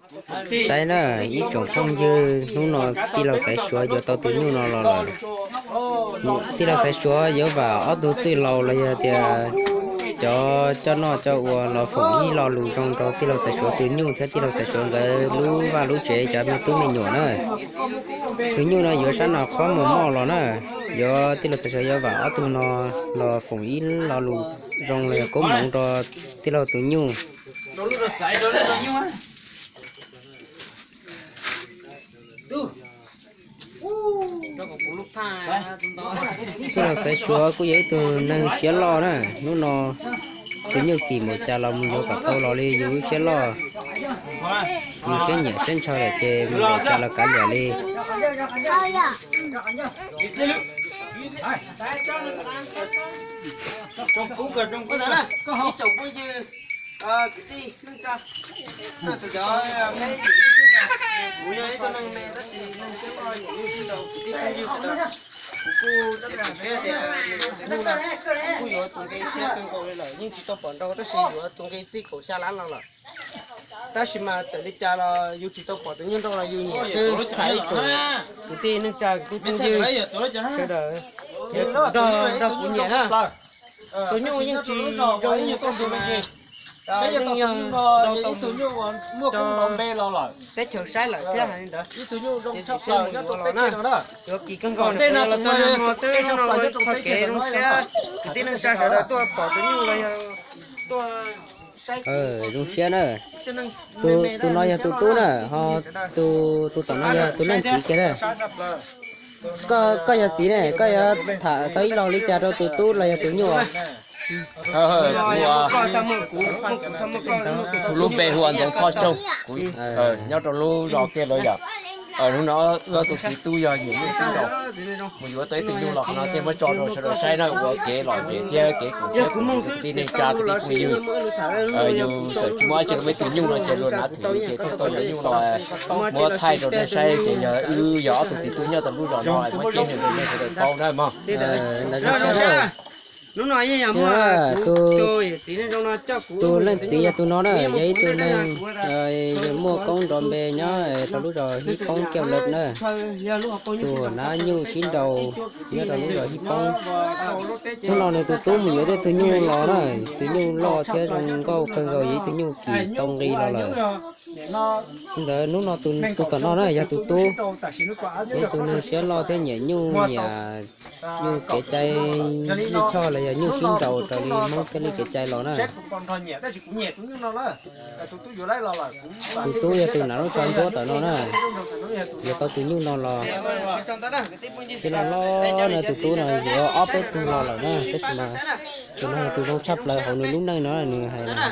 Saib na, ib tsoom phooj ywg, hnub no tij laug Xaiv Suav yuav tau tus nyuj no los lawm. Tij laug Xaiv Suav yuav vam ob tug txwj laus los yog tias cov coj noj coj ua los foom ib lo lus zoo rau tij laug Xaiv Suav tus nyuj thiab tij laug Xaiv Suav nkawd lub vaj lub tsev cov me tub me nyuam na. Tus nyuj no yuav sab no qhob mus moj los na, yuav tij laug Xaiv Suav yuav vam ob tug no los foom ib lo lus zoo los yog koob hmoov rau tij laug tus nyuj. Tij laug Xaiv Suav kuj yog ib tug neeg siab loj na, hnub no tus nyuj kim mus cas los mus yuav kom tau los li yus lub siab loj, yus siab nyiam siab ntshaw lawm ces mus yuav cas los kav liam li. Kuv yog ib tug neeg me tab sis neeg siab loj yam li tij laug kwv tij phooj ywg sawv daws, kuv kuj txiav txim siab tias kuv kuj yuav tus nqi siab kawg nkaus li lawm, yeej tsis tau pom nrau tab sis yuav tus nqi txij kaum xya lab no lawm. Tab sis mas txawm li cas los yus tsis tau pom tus nyuj nrau los yus nyiam xwb, tham ib tsoom kwv tij neej tsa kwv tij phooj ywg sawv daws, nrog nrog kuv nyiam na. Tus nyuj yeej tsis zoo tab sis mas yeej yog nrau tau teb chaws saib lawm thiab hais li ntawd. Ces txiav txim siab mus yuav los na, yuav kis kawg nkaus nws los txog nag hmo xwb, hnub no ua ib qho kev zoo siab, kwv tij neej tsa sawv daws tuaj pom tus nyuj los yog tuaj saib zoo siab na. Tus no yog tus tub na, ho tus tom no yog tus leej txiv kiag na. Koj yog txiv ne, koj yuav tham tau ib lo li cas rau tus tub los yog tus nyuj? Kuv lub npe hu ua Ntxoov Thoj Xyooj, kuv nyob rau lub zos Kiaj Lawv yom. Hnub no koj tus txiv tub yog nyiam nyuj sib nraus, mus yuav tau ib tug nyuj los qhov no thiaj muab tso rau sawv daws saib na, ua kev lom zem thiab kev koom siab koom ntsws kwv tij neej tsa kwv tij phooj ywg. Yus txawm tsis muaj dab tsi los muaj ib tug nyuj no ces luag hnav thwm ces thiaj tau yuav nyuj los muab thaij rau nej saib ces yog wb yog ob tug txiv tub nyob rau lub zos no muab ceeb rau nej sawv daws paub na mog. Tus leej txiv yog tus no na, yog ib tug neeg muaj koob nrov npe nyob rau lub zos Hib Poob Kiaj Lawv na. Tus hnav nyuj sib nraus nyob rau lub zos Hib Poob. Hnub no nws tus tub mus yuav tej tug nyuj los na, tus nyuj loj thiab zoo nkauj kawg nkaus, yog ib tug nyuj kim tau nqi los lawm. Ntawd hnub no tus tom no na yog tus tub, yog ib tug neeg siab loj thiab nyiam nyuj, nyiam nyuj kev cai lij choj los yog nyuj sib nraus raws li Hmoob thiaj li kev cai los na. Tus tub yog tus hnav lub tsho ntsuab tom no na, yuav tau tus nyuj no los. Sib loj loj na, tus tub no yuav ob peb tug los lawm na, tab sis mas tus no yog tus zoo tshaj plaws hauv nws lub neej no nws hais na.